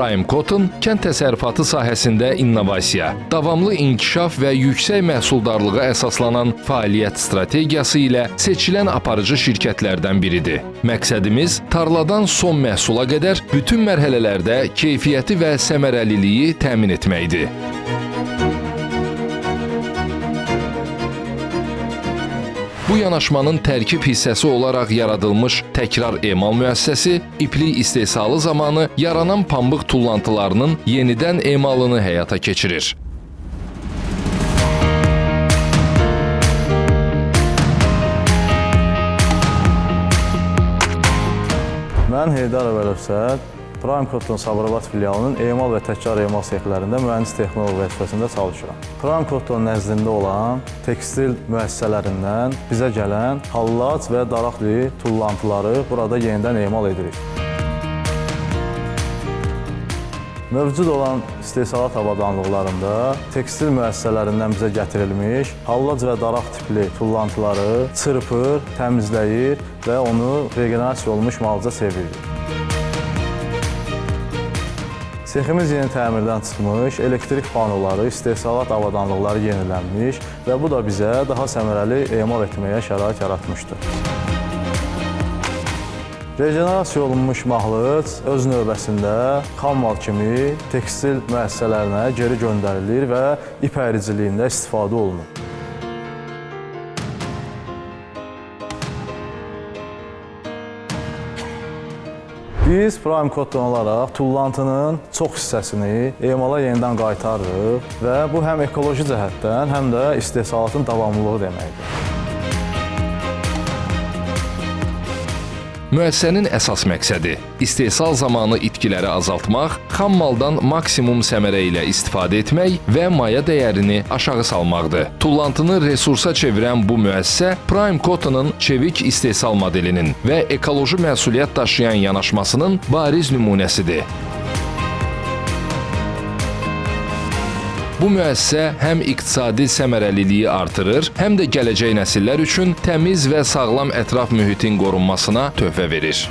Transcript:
Prime Cotton kənd təsərrüfatı sahəsində innovasiya, davamlı inkişaf və yüksək məhsuldarlığa əsaslanan fəaliyyət strategiyası ilə seçilən aparıcı şirkətlərdən biridir. Məqsədimiz tarladan son məhsula qədər bütün mərhələlərdə keyfiyyəti və səmərəliliyi təmin etməkdir. Bu yanaşmanın tərkib hissəsi olaraq yaradılmış təkrar emal müəssisəsi iplik istehsalı zamanı yaranan pambıq tullantılarının yenidən emalını həyata keçirir. Mən Heydərov Əlövsət, Prime Cotton Sabirabad filialının emal və təkrar emal sexlərində mühəndis texnoloq vəzifəsində çalışıram. Prime Cotton nəzdində olan tekstil müəssisələrindən bizə gələn hallac və daraqlı tullantıları burada yenidən emal edirik. Mövcud olan istehsalat avadanlıqlarında tekstil müəssisələrindən bizə gətirilmiş hallac və daraq tipli tullantıları çırpır, təmizləyir və onu regenerasiya olunmuş malca çeviririk. Seximiz yeni təmirdən çıxmış, elektrik panoları, istehsalat avadanlıqları yenilənmiş və bu da bizə daha səmərəli emal etməyə şərait yaratmışdır. Regenerasiya olunmuş mahlıc öz növbəsində xammal kimi tekstil müəssisələrinə geri göndərilir və ip əyriciliyində istifadə olunur. Biz Prime Cotton olaraq tullantının çox hissəsini emala yenidən qaytarırıq və bu həm ekoloji cəhətdən, həm də istehsalatın davamlılığı deməkdir. Müəssisənin əsas məqsədi istehsal zamanı itkiləri azaltmaq, xam maldan maksimum səmərə ilə istifadə etmək və maya dəyərini aşağı salmaqdır. Tullantını resursa çevirən bu müəssisə Prime Cotton'ın çevik istehsal modelinin və ekoloji məsuliyyət daşıyan yanaşmasının bariz nümunəsidir. Bu müəssisə həm iqtisadi səmərəliliyi artırır, həm də gələcək nəsillər üçün təmiz və sağlam ətraf mühitin qorunmasına töhfə verir.